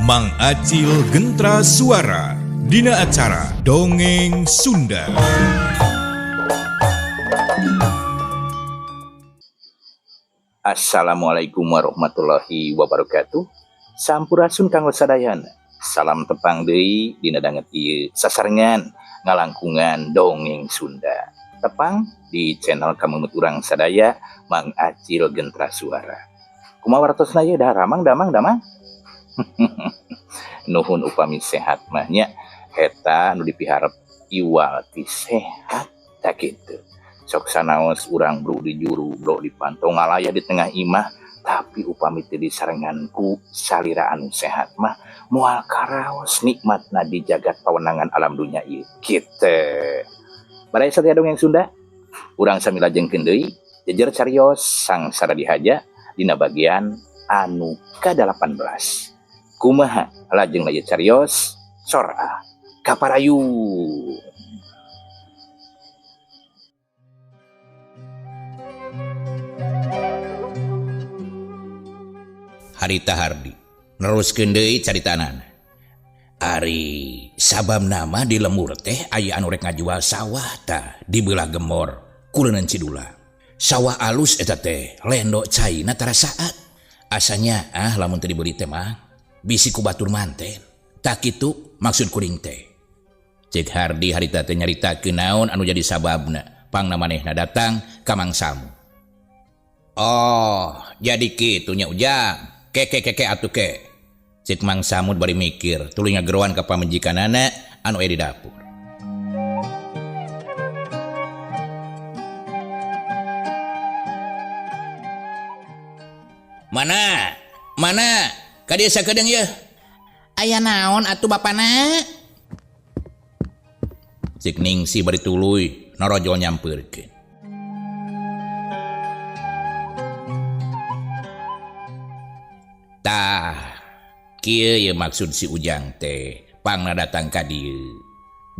Mang Acil Gentra Suara Dina acara Dongeng Sunda. Assalamualaikum warahmatullahi wabarakatuh. Sampurasun kanggo sadayana. Salam tepang deui dina danget ieu sasarengan ngalangkungan Dongeng Sunda. Tepang di channel kameumut urang sadaya, Mang Acil Gentra Suara. Kumaha wartosna ieu, daramang damang damang? Nuhun upami sehat mah nya, eta nu dipiharep, iwal ti sehat tak kitu. Sok sanaos urang bro di juru, bro di panto, ngalayah di tengah imah, tapi upami teu disarengan ku salira anu sehat mah moal karaos nikmatna di jagat pawenangan alam dunya ieu kitu. Baraya Satya Dongeng Sunda, urang sami lajengkeun deui jejer carios Sangsara Dihaja dina bagian anu ka-18. Kumaha lajeng ieu carios? Sora kaparayu. Harita Hardi neruskeun deui caritanana. Ari sababna mah di lembur teh aya anu rek ngajual sawah tah di beulah Gemor kuleunan Cidula. Sawah alus eta teh, lendo caina tara saat. Asanya ah lamun teu dibeli teh mah bisi ku batur manten. Tak kitu maksud kuring teh. Cek Hardi harita teh nyaritakeun naon anu jadi sababna pangna manehna datang ka Mang Samu. Oh, jadi kitu nya, Ujang. Ke ke ke ke atuh ke. Cek Mang Samud bari mikir, tuluy ngageroan ka pamajikanana anu aya di dapur. Mana? Mana? Ka dieu sakedeung yeuh. Aya naon atuh bapana? Cek Ningsih bari tuluy norojol nyampeurkeun. Tah, kieu ye maksud si Ujang teh, pangna datang ka dieu.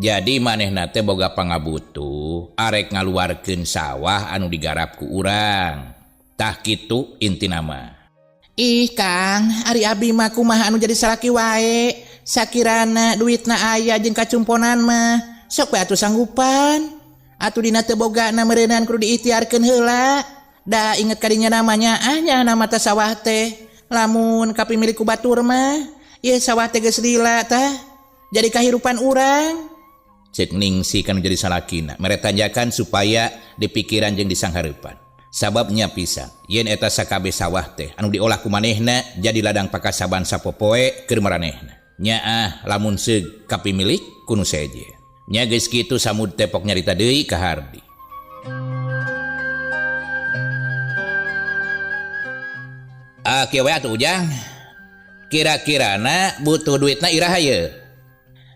Jadi manehna teh boga pangabutuh arek ngaluarkeun sawah anu digarap ku urang. Tah kitu intina mah. Ih Kang, ari abdi mah kumaha anu jadi salaki wae. Sakirana duitna aya jeung kacumponan mah, sok we atuh sanggupan. Atuh dina teu bogana meureunan kudu diikhtiarkeun heula. Da inget kadinya namanya ah nya nama teh sawah teh. Lamun kapimilik ku batur mah, ieu sawah teh geus lila tah. Jadi kahirupan urang. Cek Ningsih kan jadi salakina, mere tanjakan supaya dipikiran jeung disanghareupan. Sababnya pisan, yen eta sakabeh sawah teh anu diolah ku manehna jadi ladang pakasaban sapopoe keur maranehna. Nyaah lamun seug kapimilik ku nu seje. Nya geus kitu Samud teh pok nyarita deui ka Hardi. Ah, kieu we atuh, Ujang. Kira-kirana butuh duitna iraha ye?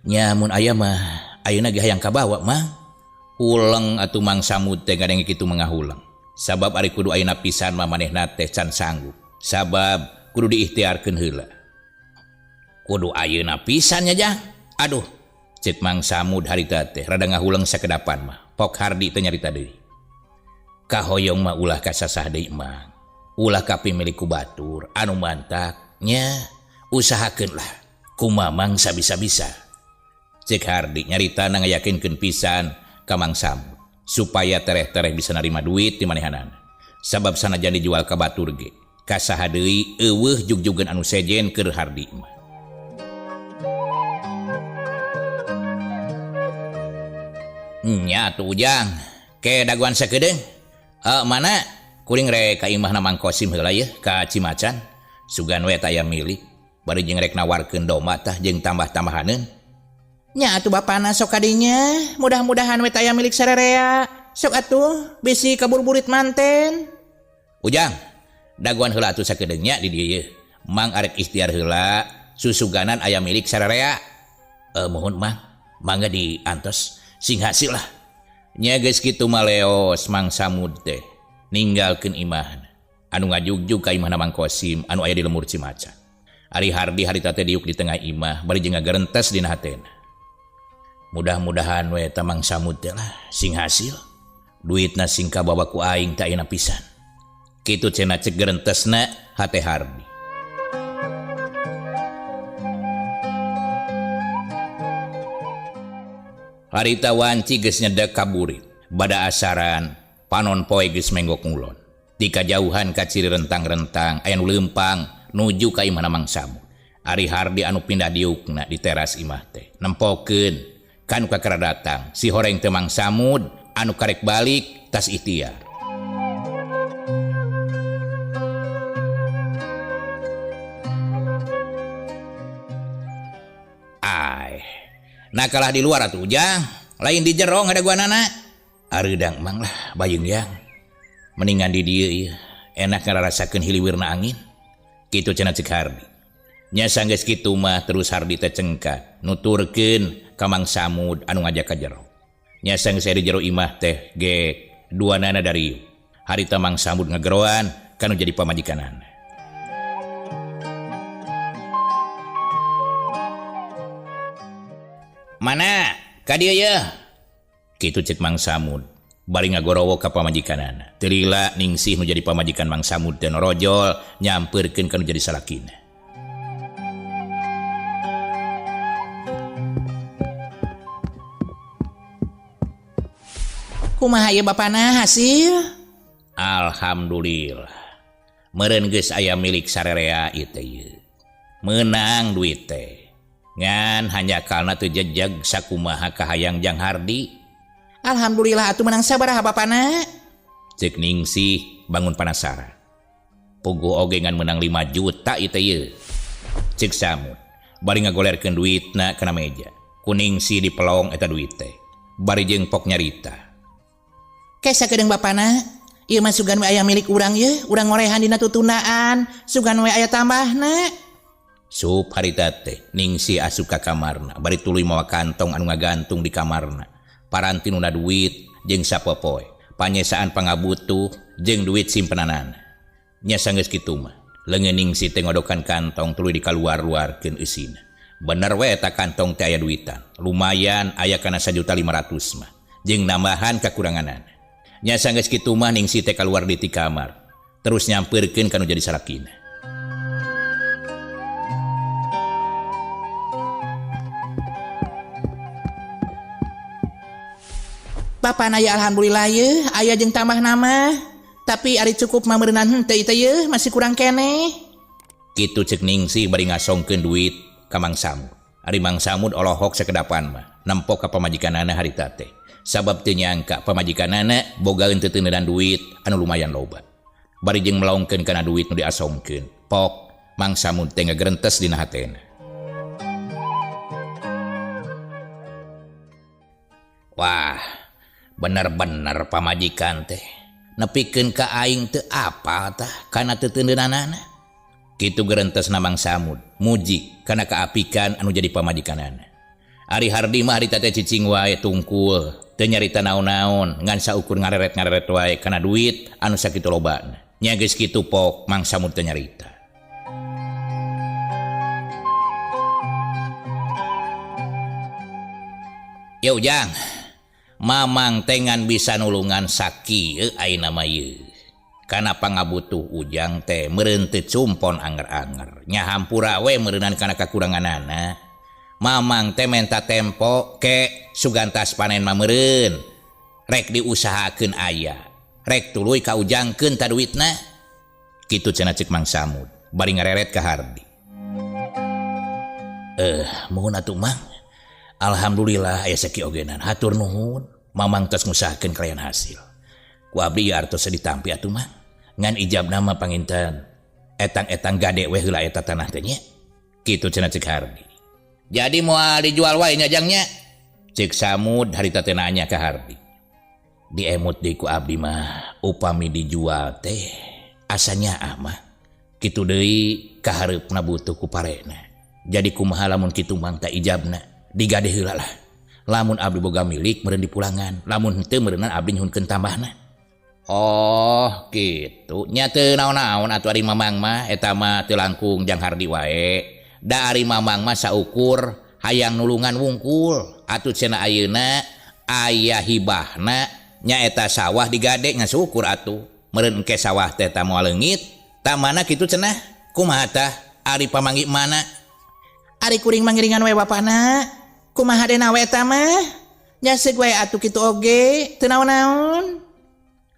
Nya mun aya mah ayeuna ge hayang kabawa mah. Huleng atuh Mang Samud teh ngadenge kitu mangahuleng. Sabab ari kudu ayeuna pisan mah manehna teh can sanggup. Sabab kudu diikhtiarkeun heula. Kudu ayeuna pisan nya, Jang. Aduh, cek Mang Samud harita teh rada ngahuleng sakedapan mah. Pok Hardi teh nyarita deui. Kahoyong mah ulah kasasah deui, Mang. Ulah kapimilik ku batur anu mantak nya usahakeun lah ku Mamang sabisa-bisa. Cek Hardi nyarita ngayakinkeun pisan ka Mang Samud supaya tereh-tereh bisa narima duit di manehanana. Sabab sanajan dijual ka batur ge, kasaha deui euweuh jugjugeun anu sejen keur Hardi mah. Nya atuh, Ujang, ke dagoan sakedeung. Eh, mana? Kuring rek ka imahna Mang Kosim heula yeuh ka Cimacan. Sugan we aya milik. Bari jeung rek nawarkeun domba tah jeung tambah-tambahaneun. Nya atuh bapana sok kadinya, mudah-mudahan we aya milik sarerea. Sok atuh bisi kaburburit manten. Ujang, dagoan heula atuh sakedeung nya di dieu yeuh. Mang arek ikhtiar heula, susuganan aya milik sarerea. Eh, mohon Mang, mangga diantos sing hasil lah. Nya geus kitu mah leos Mang Samud teh ninggalkeun imahna. Anu ngajugjug ka imahna Mang Kosim anu aya di lembur Cimacan. Ari Hardi harita teh diuk di tengah imah bari jeung ngagerentes dina hatena. Mudah-mudahan we eta Mang Samud teh lah sing hasil. Duitna sing kabawa ku aing teh ayeuna pisan. Kitu cenah cek gerentesna hate Hardi. Harita wanci geus nyedek ka burit. Bada asaran panon poe geus menggok ngulon. Ti kajauhan kaciri rentang-rentang aya nu leumpang nuju ka imahna Mang Samud. Ari Hardi anu pindah diukna di teras imah teh. Nempokeun ka nu kakara datang si horeng teh Mang Samud anu karek balik tas ikhtiar. Ai, nah kalah di luar atuh Ujang, lain di jero ngadaguanana. Areudang mang lah bayung yang. Mendingan di dieu ieu, enak ngararasakeun hiliwirna angin. Kitu cenah ceuk Hardi. Nya sanggeus kitu mah terus Hardi teh cengkat nuturkeun ka Mang Samud anu ngajak ka jero. Nya sanggeus aya di jero imah teh ge duanana dari harita Mang Samud ngageroan kanu jadi pamajikanana. Mana ka dieu yeuh? Kitu ceuk Mang Samud bari ngagorowo ka pamajikanana. Teu lila Ningsih nu jadi pamajikan Mang Samud teh norojol nyampeurkeun ka nu jadi salakina. Kumaha ieu bapana hasil? Alhamdulillah. Meureun geus aya milik sarerea ieu teh ieu. Meunang duit teh. Ngan hanjakalna teu jejeg sakumaha kahayang Jang Hardi. Alhamdulillah atuh menang sabaraha bapana? Ceuk Ningsih bangun panasaran. Puguh oge ngan menang 5 juta ieu teh ieu. Ceuk Samud bari ngagolerkeun duitna kana meja. Ku Ningsih dipelong eta duit teh. Bari jeung pok nyarita. Kesa kedeung bapana, ieu mah sugan we aya milik urang ye, urang ngorehan dina tutundaan, sugan we aya tambahna. Sup harita teh Ningsih asup ka kamarna, bari tuluy mawa kantong anu ngagantung di kamarna. Paranti nuna duit jeung sapopoe, panyesaan pangabutuh jeung duit simpenanana. Nya sanggeus kitu mah, leungeun Ningsih teh ngodokan kantong tuluy dikaluar-luarkeun eusina. Bener we eta kantong teh aya duitan, lumayan aya kana 1.500.000 mah, jeung nambahan kakuranganana. Nya sanggeus kitu mah Ningsih teh kaluar di ti kamar, terus nyampeurkeun ka nu jadi salakina. Bapana ya alhamdulillah ye, aya jeung tambah nama. Tapi ari cukup mah meureunan henteu ieu teh ye, masih kurang keneh. Kitu ceuk Ningsih bari ngasongkeun duit ka Mang Samud. Ari Mang Samud olohok sakedapan mah, nempok ka pamajikanana harita teh. Sabab teu nyangka pamajikanana bogaeun teu duit anu lumayan loba. Bari jeung melongkeun kana duit nu diasongkeun. Pok Mang Samud teh ngagerentes dina hatena. Wah, bener-bener pamajikan teh nepikeun ka aing teu apal tah kana teuteundeunanana. Kitu gerentesna Mang Samud muji kana kaapikan anu jadi pamajikanana. Ari Hardi mah harita teh cicing wae tungkul, teu nyarita naon-naon, ngan saukur ngareret-ngareret wae kana duit anu sakitu lobana. Nya geus kitu pok Mang Samud teh nyarita. Ya Ujang, Mamang teh ngan bisa nulungan sakieu ayeuna mah ieu. Kana pangabutuh Ujang teh meureun teu cumpon anger-anger. Nya hampura we meureunan kana kakuranganana. Mamang teh menta tempo ke sugantas panen mah meureun. Rek diusahakeun aya. Rek tuluy ka Ujangkeun ta duitna. Kitu cenah ceuk Mang Samud bari ngareret ka Hardi. Muhun atuh Mang. Alhamdulillah aya sakieu ogenan. Hatur nuhun. Mamang tos ngusahakeun kalayan hasil. Ku abdi ieu artos ditampi atuh Mang. Ngan ijabna mah panginten. Etang-etang gade we heula eta tanah teh nya. Kitu cenah ceuk Hardi. Jadi moal dijual wae nya jangnya. Ceuk Samud harita teh nanya ka Hardi. Diemut deui ku abdi mah upami dijual teh asa nyaah mah. Kitu deui kahareupna butuh ku parena. Jadi kumaha lamun kitu mang ta ijabna digade heula lah. Lamun abdi boga milik meureun dipulangan, lamun henteu meureunnan abdi nyuhunkeun tambahna. Oh, kitu. Nya teu naon-naon atuh ari Mamang mah eta mah teu langkung Jang Hardi wae. Da ari Mamang mah saukur hayang nulungan wungkul. Atuh cenah ayeuna aya hibahna nyaeta sawah digade nya syukur atuh. Meureun engke sawah teh ta moal leungit. Ta mana kitu cenah? Kumaha tah ari pamanggi mana? Ari kuring mangiringan we bapana. Kumaha dena we eta mah? Nya seug wae atuh kitu oge, teu naon-naon.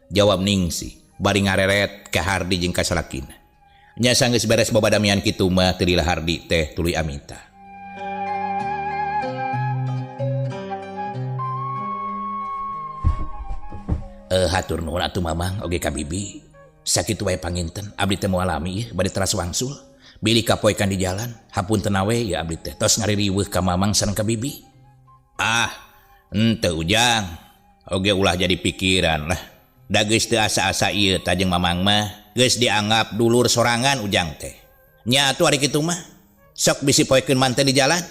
Jawab Ningsih bari ngareret ka Hardi jeung ka salakina. Nya sanggeus beres babadamian kitu mah teu lila Hardi teh tuluy amita. Hatur nuhun atuh Mamang oge ka Bibi. Sakitu wae panginten abdi teh moal lami ieu bade teras wangsul. Bilih kapoekan di jalan, hapunten we ya abdi teh tos ngaririweuh ka Mamang sareng ka Bibi. Ah, henteu Ujang. Oge ulah jadi pikiran lah. Da geus teu asa-asa ieu tah jeung Mamang mah geus dianggap dulur sorangan Ujang teh. Nya atuh ari kitu mah. Sok bisi poekeun manten di jalan.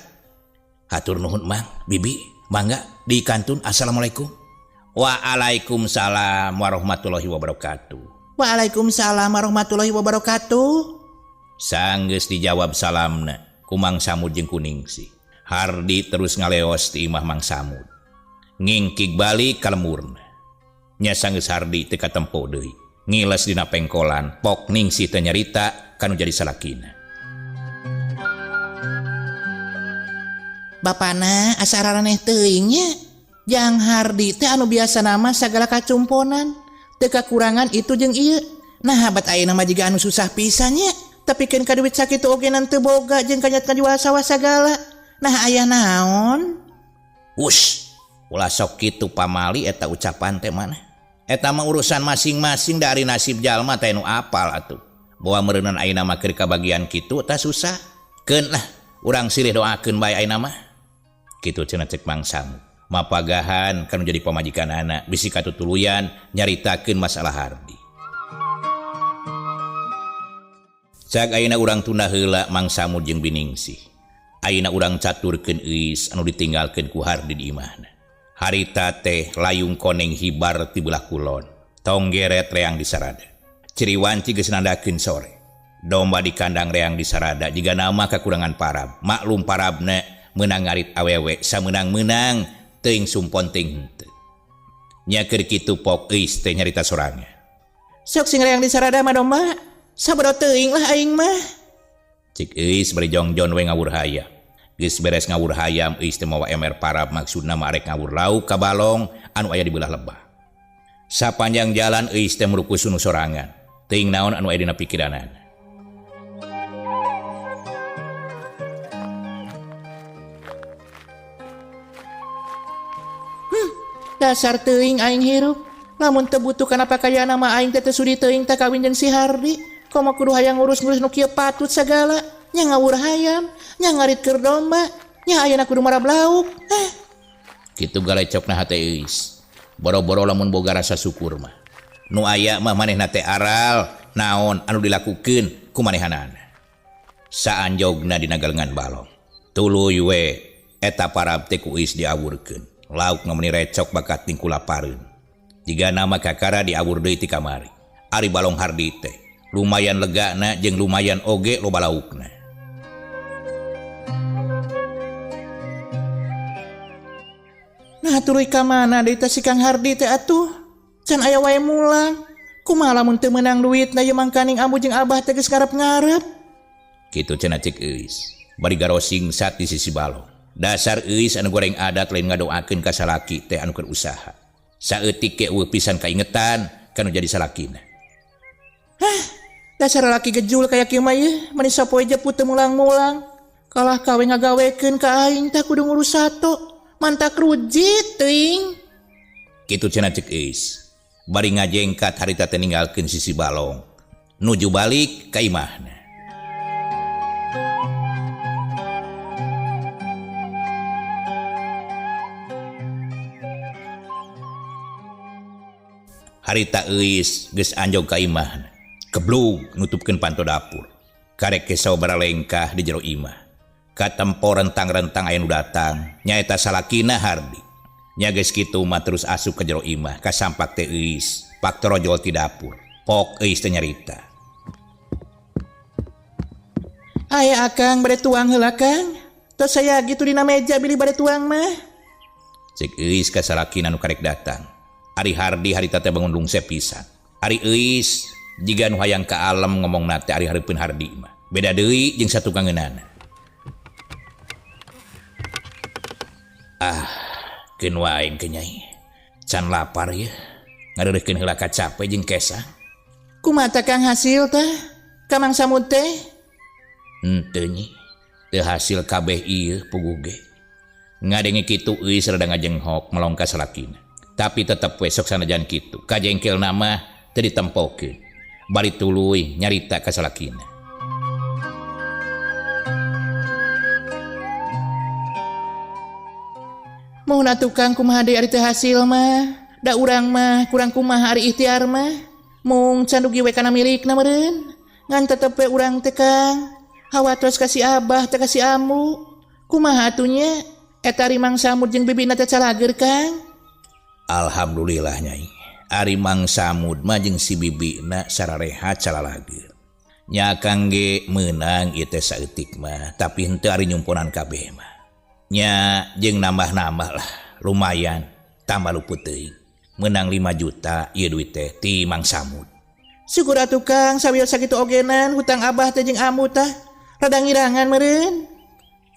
Hatur nuhun Mang, Bibi, mangga di kantun. Assalamualaikum. Waalaikumsalam warahmatullahi wabarakatuh. Waalaikumsalam warahmatullahi wabarakatuh. Sanggeus dijawab salamna ku Mang Samud jeung ku Ningsih. Hardi terus ngaleos ti imah Mang Samud. Ngingkig balik ka lemurna. Nya sanggeus Hardi teu katempo deui. Ngiles dina pengkolan, pok Ningsih teh nyarita kanu jadi salakina. Bapana asa raraneh teuing nya. Jang Hardi teh anu biasa nama sagala kacumponan. Teu kakurangan itu jeung ieu. Nah habat ayeuna mah jiga anu susah pisan nya. Tapi keun ka duit sakitu oge teu boga jeung kanyat ngajual sawah sagala. Nah aya naon? Wush, ulah sok kitu pamali eta ucapan teh mana. Eta mah urusan masing-masing dari nasib jalma teh nu apal atuh. Bawa meureunan ayeuna mah keur kabagian kitu tah susah. Keun lah urang silih doakeun bae ayeuna mah. Kitu cenah cek Mang Samud. Mapagahan kanu jadi pamajikan anak bisi katutuluyan nyaritakeun masalah Hardi. Cag ayeuna urang tunda heula Mang Samud jeung Biningsih. Ayeuna urang caturkeun Euis anu ditinggalkeun ku Hardi di imahna. Harita teh layung koneng hibar ti belah kulon. Tong geret reang di sarada. Ciriwanci geus nandakeun sore. Domba di kandang reang di sarada jiga nama kakurangan parab. Maklum parabna meunang ngarit awewe sameunang-meunang teuing sumpon teuing henteu. Nya keur kitu pok Euis teh nyarita sorangan. Sok sing reang di sarada mah domba. Sabodo teuing lah aing mah. Cik Euis bari jongjon we ngawur hayam. Geus beres ngawur hayam Euis teh mawa emer parab maksudna mah arek ngawur lauk ka balong anu aya di belah lebah. Sapanjang jalan Euis teh murukus nu sorangan. Teuing naon anu aya dina pikiranana. Dasar teuing aing hirup. Lamun teu butuh kana pakayana mah aing teh teu sudi teuing teh kawin jeung si Hardi. Komo kudu hayang ngurus-ngurus nu kieu patut sagala. Nya ngawur hayam, nya ngarit keur domba, nya ayeuna kudu marab lauk. Kitu galecokna hate Euis. Boro-boro lamun boga rasa syukur mah. Nu aya mah manehna teh aral naon anu dilakukeun ku manehanana. Saanjogna dina galengan balong. Tuluy we eta parab teh ku Euis diawurkeun. Lauk ngameni recok bakat tingku lapareun. Jiga nama kakara diawur deui ti kamari. Ari balong Hardi teh lumayan legana jeung lumayan oge loba laukna. Nah tuluy ka mana deui teh si Kang Hardi teh atuh? Can aya wae mulang. Kumaha lamun teu meunang duitna ieu mangkaning ambu jeung abah teh geus ngarep-ngarep. Kitu cenah cek Euis. Bari garosing sat di sisi balong. Dasar Euis anu goreng adat lain ngadoakeun ka salaki teh anu keur usaha. Saeutik ge eueuh pisan kaingetan kanu jadi salakina. Hah, dasar lalaki gejul kaya kieu mah ieu, mani sapoe jeput teu mulang-mulang. Kalah kawe ngagawekeun ka aing tah kudu ngurus sato. Mantak rujit teuing. Kitu cenah cek Euis. Bari ngajengkat harita teh ninggalkeun sisi balong. Nuju balik ka imahna. Harita Euis geus anjog ka imahna. Keblug nutupkeun panto dapur. Karek kesau baralengkah di jero imah. Katempo rentang-rentang aya nu datang, nyaeta salakina Hardi. Nya geus kitu mah terus asup ka jero imah, kasampak teh Euis, pak torojol ti dapur. Pok Euis teh nyarita. Aya akang bade tuang heula Kang. Tos saya gitu dina meja bilih bade tuang mah. Cek Euis ka salakina nu karek datang. Ari Hardi harita teh bangun lungse pisan. Ari Euis jiga nu hayang ka alam ngomongna teh ari hareupeun Hardi mah. Beda deui jeung satukangeunana. Ah, Keun wae engke Nyai. Can lapar yeuh. Ngareureurkeun heula ka cape jeung kesang. Kumaha tah Kang hasil tah? Ka Mang Samud teh? Henteu Nyi. Teu hasil kabeh ieu puguh ge. Ngadenge kitu euis rada ngajenghok melong ka salakina. Tapi tetep we sok sanajan kitu. Kajengkelna mah teu ditempokeun. Bari tuluy nyarita ka salakina. Muhun atuh Kang kumaha deui ari teu hasil mah. Da urang mah kurang kumaha ari ikhtiar mah. Mung can dugi we kana milikna meureun. Ngan tetep we urang teh Kang. Hawatos ka si Abah teh ka si Ambu. Kumaha atuh nya? Eta ari Mang Samud jeung bibina teh calageur Kang. Alhamdulillah Nyai. Ari Mang Samud mah jeung si bibina sararehat calalageur. Nya Kang ge meunang ieu teh saeutik mah, tapi henteu ari nyumponan kabeh mah. Nya jeung nambah-nambah lah, lumayan tambah luput teuing. Meunang 5 juta ieu duit teh ti Mang Samud. Syukur atuh Kang, sawios sakitu ogenan hutang Abah teh jeung Ambu tah. Rada ngirangan meureun.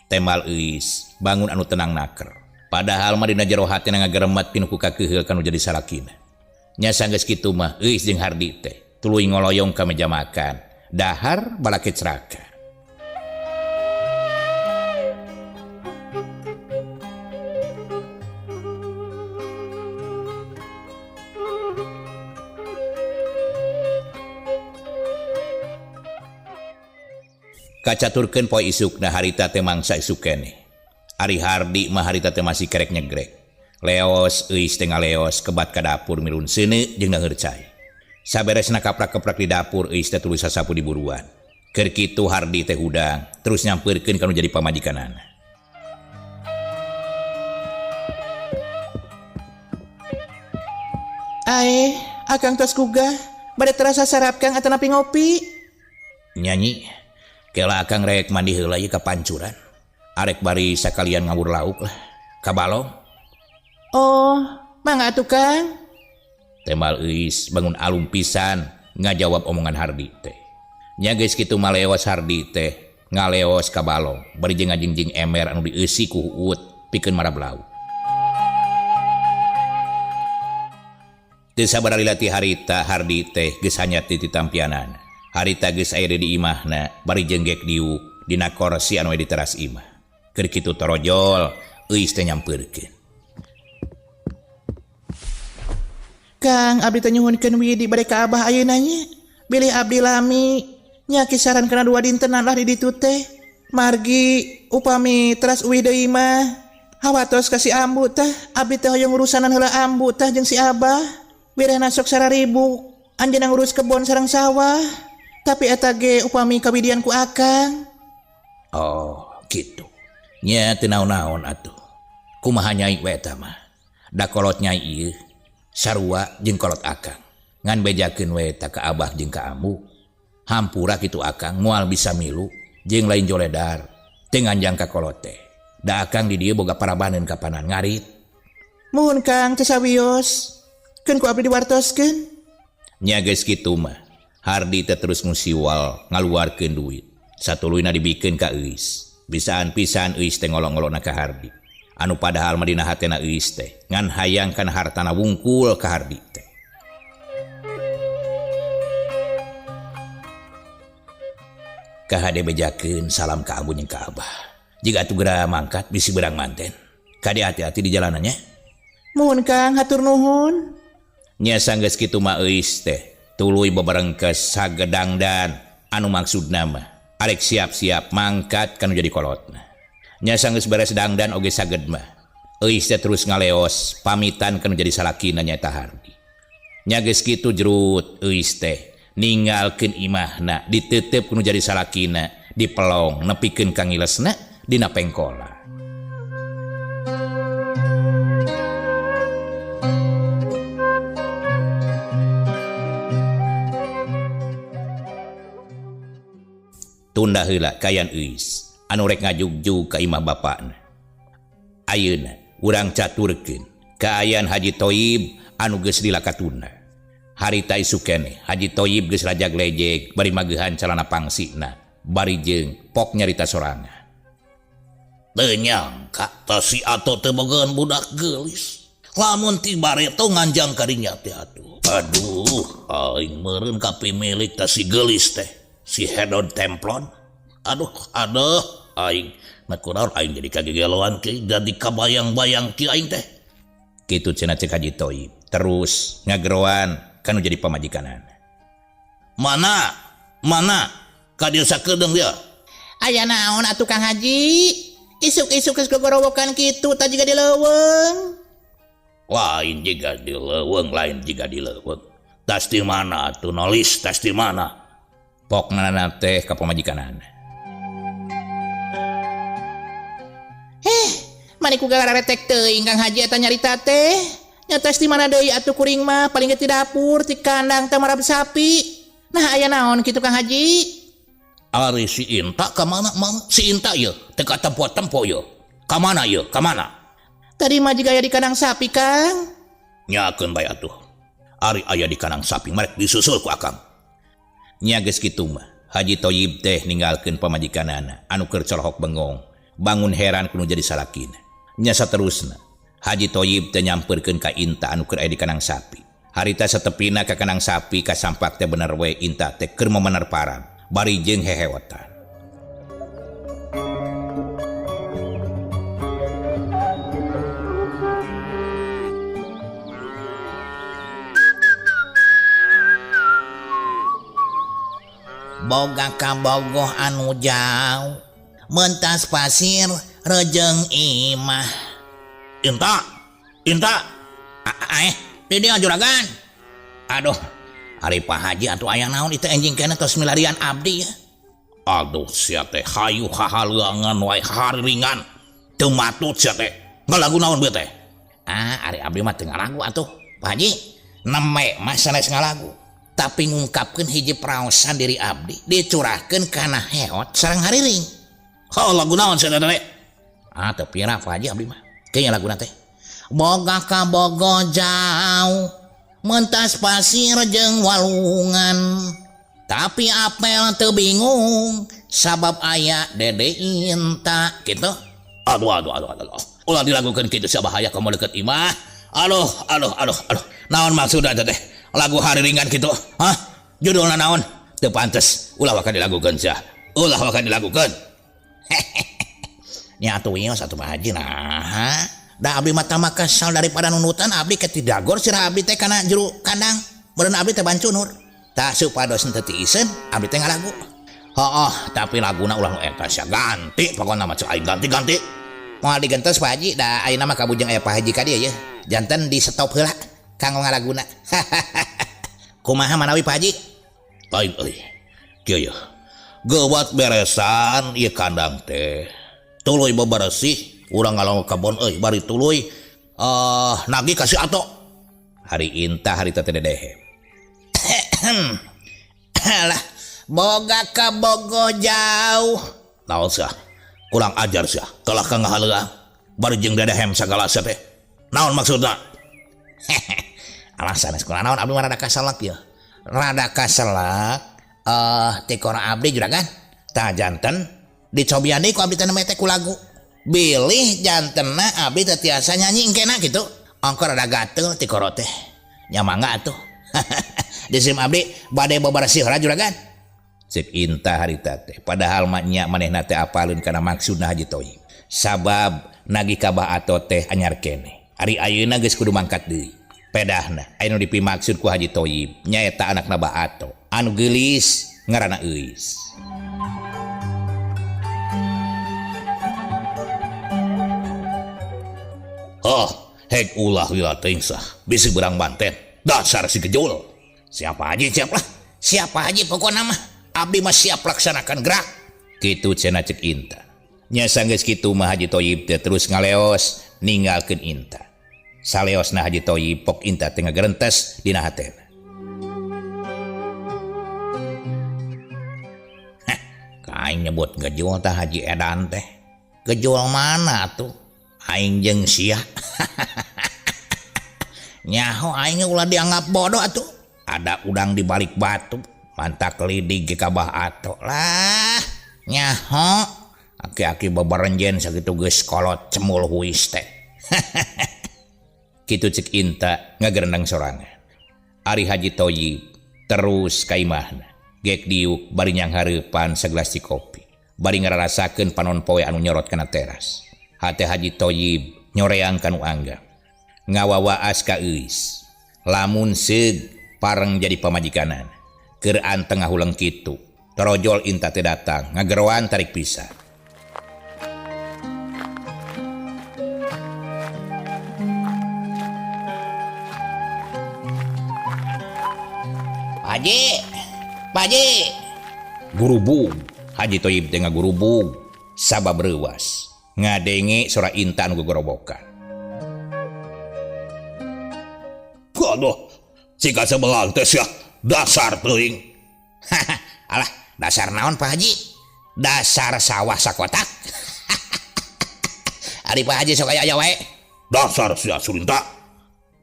Temal euis, bangun anu tenang naker. Padahal mah dina jero hatena ngageremet pinuh ku kakeheul kanu jadi salakina. Nya sanggeus kitu mah euis jeung Hardi teh tuluy ngoloyong ka meja makan. Dahar balake ceraka. Kacaturkeun poe isukna harita teh mangsa isuk keneh. Ari Hardi mah harita teh masih kerek nyegrek. Leos euis teh ngaleos kebat ka dapur mirun seuneu jeung deungheur cai. Saberesna kaprak-keprak di dapur euis teh tuluy sasapu di buruan. Keur kitu Hardi teh hudang terus nyampeurkeun kanu jadi pamajikanana. Aeh, akang tos gugah, bade terasa sarap Kang atanapi ngopi. Nyanyi, kela akang rek mandi heula ieu ka pancuran. Arek bari sakalian ngawur lauk lah, ka balong. Oh, mangga atuh Kang. Temal euis bangun alum pisan ngajawab omongan Hardi teh. Nya geus kitu mah leos Hardi teh ngaleos ka balong bari jeung ngajingjing ember anu dieusi ku huut pikeun marab lauk. Teu sabar lila ti harita Hardi teh geus hanyat ti tampianana. Harita geus aya di imahna bari jeung gek diuk dina korsi anu aya di teras imah. Keur kitu torojol euis teh nyampeurkeun. Kang, abdi teh nyuhunkeun widi bade ka Abah ayeuna nya. Bilih abdi lami nya kisaran kana 2 dintenan lah di ditu teh. Margi upami teras uih deui mah hawatos ka si Ambu teh, abdi teh hoyong urusanan heula Ambu teh jeung si Abah. Wirehna sok sararibuk, anjeunna ngurus kebon sareng sawah. Tapi eta ge upami kawidian ku Akang. Oh, kitu. Nya teu naon-naon atuh. Kumaha nyai we eta mah? Da kolot nyai ieu sarua jeung kolot Akang. Ngan bejakeun we ta ka Abah jeung ka Ambu. Hampura kitu Akang moal bisa milu jeung lain joledar. Teu nganjang ka kolot teh. Da Akang di dieu boga parabaneun kapanan ngarit. Muhun Kang teu sawios. Keun ku abdi diwartoskeun. Nya geus kitu mah. Hardi teh terus ngusiwal ngaluarkeun duit. Satuluyna dibikeun ka Euis. Bisaan pisan Euis teh ngolong-ngolongna ka Hardi. Anu padahal mah dina hatena Euis teh ngan hayang kana hartana wungkul ka Hardi teh. Kahade bejakeun salam ka Ambu jeung ka Abah. Jiga atuh geura mangkat bisi beurang manten. Kade hati-hati di jalanannya. Muhun Kang, hatur nuhun. Nya sanggeus kitu mah Euis teh tuluy beberengkes sagedangdan anu maksudna mah arek siap-siap mangkat kanu jadi kolotna. Nya sanggeus beres dangdan oge saged mah. Euis teh terus ngaleos pamitan kanu jadi salakina nyaeta Hardi. Nya geus kitu jerut euis teh ninggalkeun imahna diteuteup kanu jadi salakina dipelong nepikeun ka ngilesna dina pengkola. Tunda heula kayan euis anu rek ngajugjug ka imah bapana. Ayeuna urang caturkeun kaayaan Haji Toyib anu geus lila katunda. Harita isuk keneh Haji Toyib geus rajag lejeg bari mageuhan calana pangsina bari jeung pok nyarita sorangan. Teu nyangka tah si Ato teh bogaan budak geulis. Lamun ti bareto nganjang ka dinya teh atuh. Aduh, aing meureun ka pimilik tah si geulis teh, si Hedon Templon. Aduh, aduh, aing na kunaon aing jadi kagegeloan kieu, jadi kabayang-bayang kieu aing teh. Kitu cenah cek Haji Toyib. Terus ngageroan kanu jadi pamajikanana. Mana? Mana? Ka dieu sakedeung dia. Aya naon atuh Kang Haji? Isuk-isuk geus gogorowokan kitu tah jiga di leuweung. Lain jiga di leuweung, lain jiga di leuweung. Tas di mana atuh nolis, tas di mana? Pokna teh ka pamajikanana. Mani ku gararetek teuing Kang Haji eta nyarita teh. Nya tas di mana deui atuh kuring mah paling ge ti dapur, ti kandang teh marab sapi. Nah aya naon kitu Kang Haji? Ari si Inta ka mana mang? Si Inta ieu teu katempo-tempo ieu. Ka mana ieu? Ka mana? Tadi mah jiga aya di kandang sapi, Kang. Nyakeun bae atuh. Ari aya di kandang sapi marek disusul ku akang. Nya geus kitu mah. Haji Toyib teh ninggalkeun pamajikanana anu keur colohok bengong. Bangun heran kudu jadi salakina. Nya saterusna Haji Toyib teh nyamperkeun ka Inta anu keur aya di kandang sapi. Harita satepina ka kandang sapi kasampak teh bener we Inta teh keur memener parang. Bari jeung hehewetan. Boga kabogoh anu jauh, mentas pasir rejeng imah. Inta, Inta, di dia juragan. Aduh, ari Pak Haji atuh aya naon itu enjing keneh tos milarian abdi ya. Aduh sia teh hayu hahaleuangan wae hariringan. Teu matut sia teh. Ngalagu naon beuh teh? Ah, ari abdi mah teu ngalagu atuh. Pak Haji, neme mah sanes ngalagu. Tapi ngungkapkeun hiji praosan diri abdi dicurahkeun kana heot sareng hariring. Heuh lagu naon sia teh? Ah, teu pira Pak Haji abdi mah. Kayaknya laguna teh. Boga kabogo jauh, mentas pasir jeung walungan. Tapi apel teu bingung sabab aya Dede Inta gitu. Aduh aduh aduh aduh. Ulah dilagukeun kitu sia bahaya kamu deket imah. Aduh aduh aduh aduh. Naon maksudna teh? Lagu hariringan kitu. Hah? Judulna naon? Teu pantes. Ulah waka dilagukeun sia. Ulah waka dilagukeun. Nya atuh ieu satu Pak Haji nah. Da abdi mah tambah kesal daripada nunutan abdi ke tidagor sirah abdi teh kana jero kandang. Meureun abdi teh bancunur. Tah supados henteu tiiseun abdi teh ngalagu. Hooh, tapi laguna ulah nu eta sia ganti pokona mah cek aing ganti-ganti. Moal digentos Pak Haji da ayeuna mah kabujeng aya Pak Haji ka dieu ye. Janten di stop heula kanggo ngalaguna. Kumaha manawi Pak Haji? Lain euy. Kieu ye. Geuwat beresan ieu kandang teh. Tuluy beberesih urang ngalong kebon euy bari tuluy nagih ka si Ato. Hari Inta hari teh dedehe. Alah, boga kabogo jauh. Naon sia? Kurang ajar sia. Kalah ka ngahaleuang. Bari jeung dedehem sagala sia teh. Naon maksudna? Alah sanes kunaon naon abdi mah rada kaselak ya. Rada kaselak tikora abdi juragan. Tah janten dicobian deui ku abdi teh nembe teh ku lagu. Bilih jantenna abdi teh tiasa nyanyi engkena kitu. Ongkor rada gatel tikoro teh. Nya mangga atuh. Disim abdi bade bebersih heula juragan. Cek Inta harita teh. Padahal mah nya manehna teh apaleun kana maksudna Haji Toyib. Sabab nagih ka Bah Ato teh anyar keneh. Ari ayeuna geus kudu mangkat deui. Pedahna aya nu dipimaksud ku Haji Toyib nyaeta anakna Bah Ato anu geulis ngaranna Euis. Oh, hek ulah lila teuing sah. Bisi berang banten. Dasar si gejul. Siapa aja siap lah. Siapa aja pokona mah. Abdi mah siap laksanakan gerak. Kitu cenah cek Inta. Nya sanggeus kitu mah Haji Toyib teh terus ngaleos ninggalkeun Inta. Saleosna Haji Toyib pok Inta teh ngagerentes dina hatena. Heh, kaing nyebut gejul tah Haji Edan teh. Gejul mana tuh? Aing jeung sia. Nyaho aing ulah dianggap bodoh atuh. Ada udang di balik batu, mantak lidig ke Kabah Ato lah. Nyaho Aki-aki babarenjen sakitu geus kolot cemul huis teh. Kitu cek Inta ngagerendang sorangan. Ari Haji Toyib terus ka imahna. Gek diuk bari nyanghareupan sagelas kopi. Bari ngararasakeun panon poe anu nyorot kana teras. Hate Haji Toyib nyoreang kanu angga. Ngawawaas ka Euis. Lamun seug pareng jadi pamajikanan. Keur anteng ngahuleng kitu. Torojol Inta teh datang ngageroan tarik pisan. Haji, Haji, gurubug Haji Toyib teh ngagurubug sabab reuwas ngadenge sora Inta anu gogorobokan. Aduh, sika sebelang teh sia dasar teuing. Alah, dasar naon Pak Haji? Dasar sawah sakotak. Ari Pak Haji sok aya wae. Dasar sia Surinta.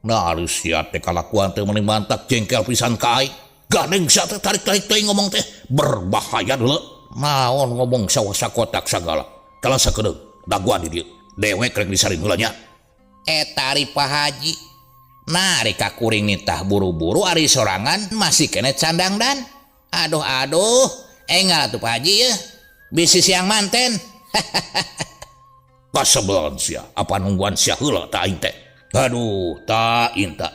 Nah, ari sia teh kalakuan teh meuni mantak jengkel pisan ka aing. Gandeng sia teh tarik-tarik teuing ngomong teh berbahaya deuleu. Naon ngomong sawah sakotak sagala. Kalah sakedeung daguan di dieu. Dewek rek disaring heula nya. Eta ari Pak Haji. Nah, ari ka kuring nitah buru-buru ari sorangan masih kene candang dan. Aduh aduh, enggal atuh Pak Haji yeuh. Bisi siang manten. Kasebelan sia, apa nungguan sia heula ta aing teh. Aduh, ta Inta.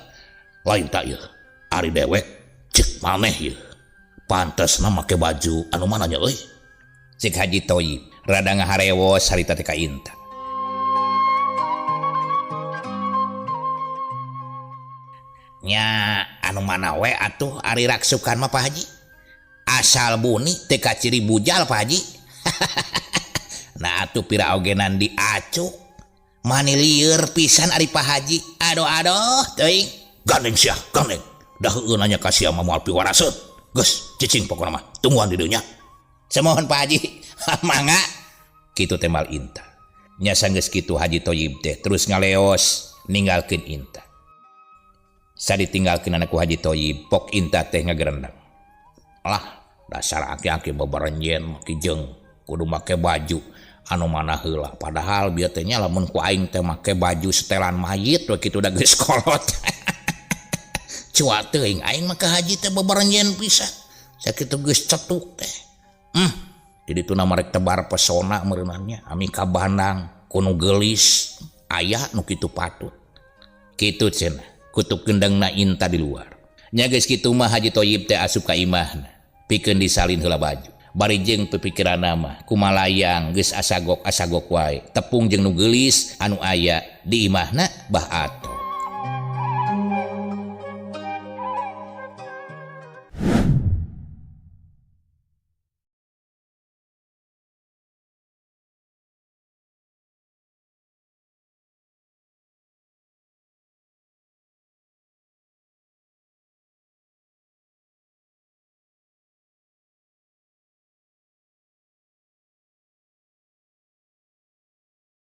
Lain ta ieu. Ari dewek cek maneh ieu. Pantesna make baju anu mana nya euy? Cek Haji Toyib rada ngaharewos harita teh ka Inta. Nya anu mana we atuh ari raksukan mah Pak Haji. Asal buni teu kaciri bujal Pak Haji. Nah atuh pira ogenan diacuk. Mani lieur pisan ari Pak Haji. Aduh aduh teuing. Gandeng sia, gandeng. Dah heueuh nanya ka sia mah moal piwaraseun. Geus cicing pokona mah, tungguan di dieu nya. Semohon Pak Haji. Mangga. Kitu teh mal Inta. Nya sanggeus kitu Haji Toyib teh terus ngaleos ninggalkeun Inta. Saditinggalkeun ku Haji Toyib, pok Inta teh ngagerendang. Alah, dasar aki-aki beberenjen make jeung kudu make baju anu mana heula. Padahal bieu teh nya lamun ku aing teh make baju setelan mayit we kitu da geus kolot. Cua teuing aing mah ka haji teh beberenjen pisan. Sakitu geus cetuk teh. Jadi tuna marek tebar pesona meureunannya ami ka Bandang kuno geulis aya nu kitu patut. Kitu cenah. Kutuk gendengna Inta di luar. Nya geus kitu mah Haji Toyib teh asup ka imahna. Pikeun disalin heula baju. Bari jeung pipikiranna mah kumalayang geus asagok-asagok wae. Tepung jeung nu geulis anu aya di imahna bah atuh.